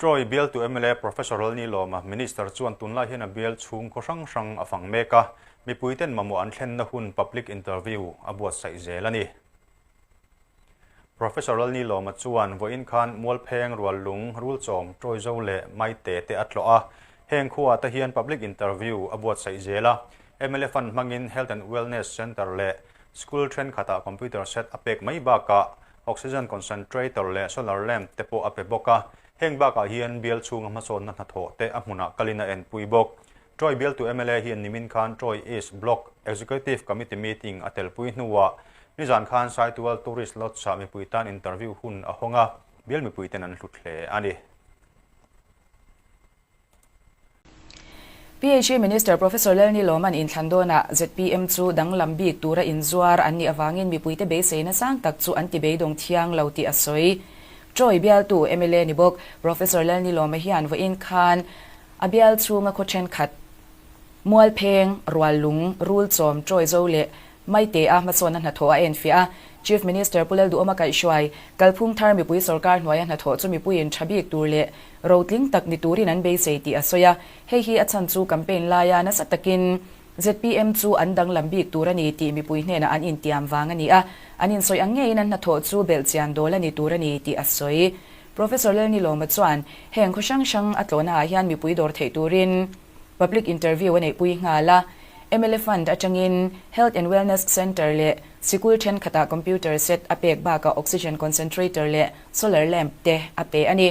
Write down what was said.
Troy bialtu mla Professor Lalnilawma, Minister chuan tunlai hian a bial chhung khaw hrang hrang a fang mek a, mipuiten mamawh an thlenna hun public interview a buatsaih zel a ni. Professor Lalnilawma chuan vawiin khan Mualpheng, Ruallung, Rulchawm, Troyzo leh Maite te a tlawh a, heng khuaah te hian public interview a buatsaih zel a, mla fund hmangin Health and Wellness Centre leh School thenkhatah computer set a pek mai bakah Oxygen concentrator leh solar lamp te pawh a pe bawk a, heng bakah hian bial chhunga hmasawnna hnathawh te a hmunah kalin a enpui bawk. Troy bialtu mla hian nimin khan Troy East Block Executive Committee meeting a telpui hnuah nizan khan Saitual Tourist Lodge-ah mipui tan interview hun a hawng a, bial mipuiten an hlut hle a ni. PHE Minister Professor Lalni Lawman inthlan dawnah zpm chu danglam bik tura inzuar an nih avangin mipuite beiseina sang tak chu an ti beidawng thiang lo tih a sawi. Troy bialtu mla ni bawk Professor Lalni Lawma hian vawiin khan a bial chhunga khaw thenkhat Mualpheng, Ruallung, Rulchawm, Troyzo leh Maite-a hmasawnna hnathawh a enfiah a, Chief Minister Pu Lalduhawma kaihhruai, kalphung thar mipui sorkar hnuaia hnathawh chu mipuiin tha bik tur leh rotling tak ni turin an beisei tih a sawi a, hei hi a chhan chu campaign laia nasa takin zpm chu an danglam bik tur a ni tih mipui hnenah an intiam vang a ni a, an insawi ang ngeiin an hnathawh chu belhchian dawl a ni tur a ni tih a sawi. Professor Lalnilawma chuan heng khaw hrang hrang a tlawhnaah hian mipui dawr theih turin Public interview a neihpui nghal a, mla Fund atangin Health and Wellness Centre leh sikul thenkhatah computer set a pek bakah oxygen concentrator leh solar lamp te a pe a ni.